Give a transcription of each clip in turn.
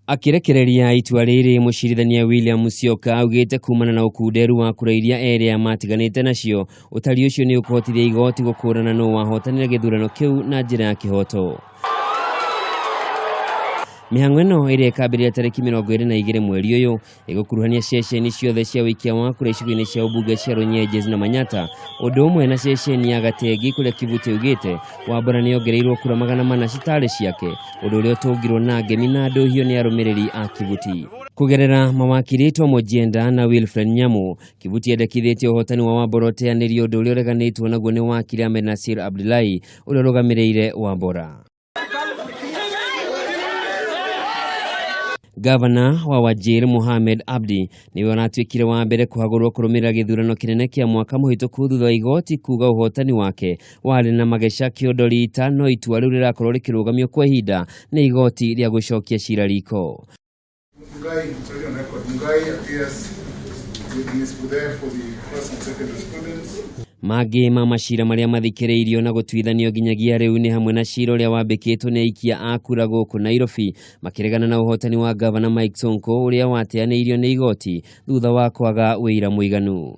Akĩrekereria itua rĩrĩ, mũcirithania William Musyoka augĩte kumana na ũkunderu wa kura iria erĩ matiganĩte nacio, ũtari ũcio nĩ ũkũhotithia igoti gũkũrana nũ wahotanire gĩthurano kĩu na njĩra ya kĩhoto. Mĩhang'o ĩno ĩrĩa ĩkambĩrĩria tarĩki 22 mweri ũyũ ĩgũkuruhania ceceni ciothe cia ũikia wa kura icigo-inĩ cia ũmbunge cia Runyenjes na Manyata, ũndũ ũmwe na ceceni ya Gatengi kũrĩa Kivuti augĩte Wambora nĩongereirwo kura 400 citarĩ ciake, ũndũ ũrĩa ũtũngirwo na ngemi na ndũhio nĩ arũmĩrĩri a Kivuti. Kũgerera mawakiri Tom Ojienda na Wilfred Nyamu, Kivuti endekithĩtie ũhotani wa Wambora ũteanĩrio, ũndũ ũrĩa ũreganĩtwo naguo nĩ wakiri Ahmed Nasir Abdullahi ũrĩa ũrũgamĩrĩire Wambora. Gavana wa Wajir Mohamed Abdi niwe ũratuĩkire wa mbere kũhagũrwo kũrũmĩrĩra gĩthurano kĩnene kĩa mwaka mũhĩtũku thutha wa igoti kuga ũhotani wake warĩ na mageca kĩondo rita, no itua rĩu rĩrakorwo rĩkĩrũgamio kwa ihinda nĩ igoti rĩa gũcokia cira riko. Mungai, it's already on record. Mungai appears with Ms. Bude for the first and second respondents. Mangĩ ma macira marĩa mathikĩrĩirio na gũtuithanio nginyagia rĩu nĩ hamwe na cira ũrĩa wambĩkĩtwo nĩ aikia a kura gũkũ Nairobi makĩregana na ũhotani wa gavana Mike Sonko ũrĩa wateanĩirio nĩ igoti thutha wa kwaga wĩira mũiganu.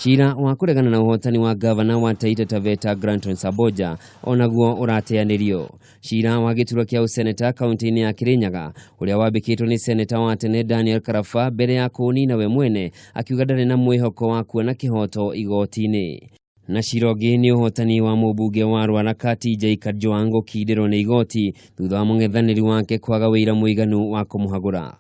Cira wa kũregana na ũhotani wa gavana wa Taita Taveta Granton Samboja onaguo ũrateanĩrio. Cira wa gĩturwa kĩa ũseneta kaunti-inĩ ya Kirinyaga ũrĩa wambĩkĩtwo nĩ seneta wa tene Daniel Karaba mbere ya kũũnina we mwene akiuga ndarĩ na mwĩhoko wa kuona kĩhoto igoti-inĩ. Na cira ũngĩ nĩ ũhotani wa mũmbunge wa Ruaraka TJ Kajwang gũkindĩrwo nĩ igoti thutha wa mũng'ethanĩri wake kwaga wĩira mũiganu wa kũmũhagũra.